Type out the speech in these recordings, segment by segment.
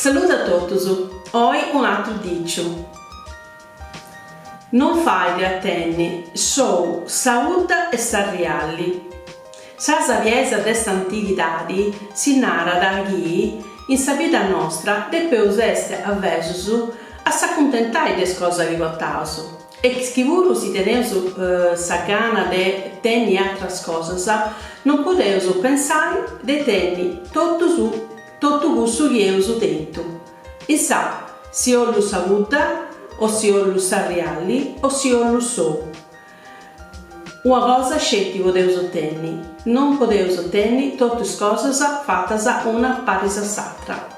Salude a totus, oi un'atru dìciu. Non fait a tenni s'ou, sa 'udda e s'arrialli. Sa sabiesa de s'antighidadi si narat chi in sa vida nostra depeus essi avesus a s'acuntentai de is cosas chi portaus e chi puru si teneus sa gana de tenni atras cosas non podeus pensai de tenni totu su totu cussu chi eus tentu. Insà, si 'ollu sa pudda o si 'ollu s'arrialli o si 'ollu s'ou. Una cosa sceti podeus tenni, non podeus tenni totu is cosas fatas una paris a s'atra.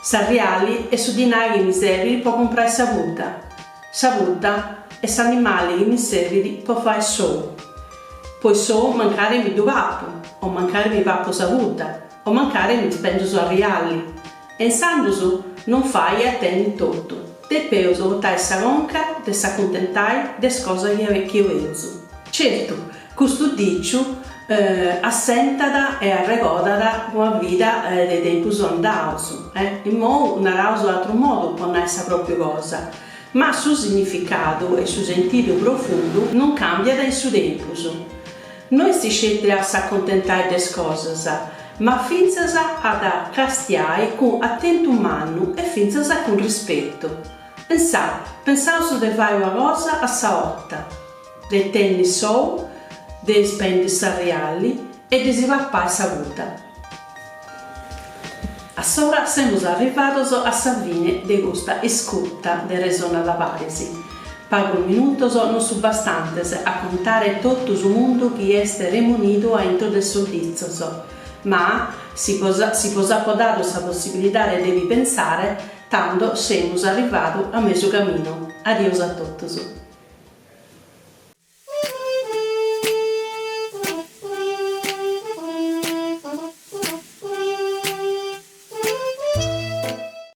S'arrialli est su dinai chi mi serbit po comprai sa pudda, sa pudda est s'animali chi mi serbit po fai s'ou. Poi s'ou mancari mi ddu papu, o mancari mi papu sa pudda, o mancari mi spendu s'arrialli. E insandus non fait a tenni totu, depeus portai sa conca de s'acuntentai de is cosas chi oeus. Certu, custu diciu assentat e arregodat una vida de tempus andaus, immou naraus atru modu po nai sa propriu cosa, ma su significadu e su sentidu profundu non cambiat in su tempus. No est sceti a s'acuntentai de is cosas, ma fintzas a dda castiai cun atentu mannu e fintzas cun rispetu. Insà, pensaus de fai una cosa a sa 'orta, de tenni s'ou, de spendi s'arrialli e de si papai sa pudda. Assora semus arrivados a sa fine de custa iscuta de Resonada Paris. Pagos minutos non sunt bastantes a contare totu su mundu chi est remunidu a intro de sos ditzos, ma si bos si bos apo dadu sa possibilidade de bi pensare, tando semus arrivadu a mesu caminu. Adios a totus.